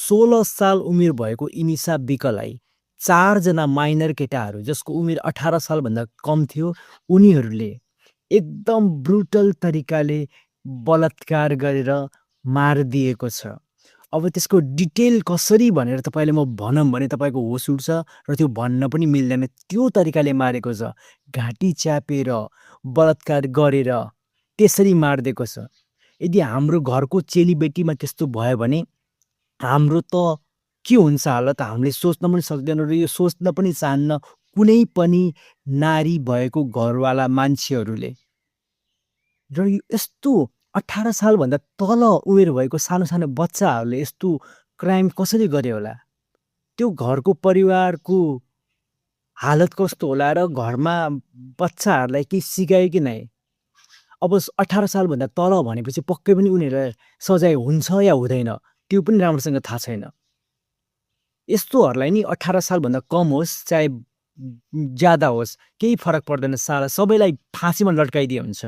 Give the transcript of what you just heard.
16 साल उमेर भएको इनिसा विकलाई 4 जना माइनर केटाहरू जसको उमेर 18 सालभन्दा कम थियो उनीहरूले एकदम ब्रुटल तरिकाले बलात्कार गरेर मारिदिएको छ। अब त्यसको डिटेल कसरी भनेर तपाईँले म भनौँ भने तपाईँको होस उड्छ र त्यो भन्न पनि मिल्दैन। त्यो तरिकाले मारेको छ, घाँटी च्यापेर बलात्कार गरेर त्यसरी मारिदिएको छ। यदि हाम्रो घरको चेलीबेटीमा त्यस्तो भयो भने हाम्रो त के हुन्छ हालत हामीले सोच्न पनि सक्दैनौँ र यो सोच्न पनि चाहन्न कुनै पनि नारी भएको घरवाला मान्छेहरूले। र यस्तो 18 सालभन्दा तल उमेर भएको सानो सानो बच्चाहरूले यस्तो क्राइम कसरी गरे होला? त्यो घरको परिवारको हालत कस्तो होला र घरमा बच्चाहरूलाई केही सिकायो कि नै? अब 18 सालभन्दा तल भनेपछि पक्कै पनि उनीहरूलाई सजाय हुन्छ या हुँदैन त्यो पनि राम्रोसँग थाहा छैन। यस्तोहरूलाई नि 18 सालभन्दा कम होस् चाहे ज्यादा होस् केही फरक पर्दैन, साला सबैलाई फाँसीमा लट्काइदिए हुन्छ।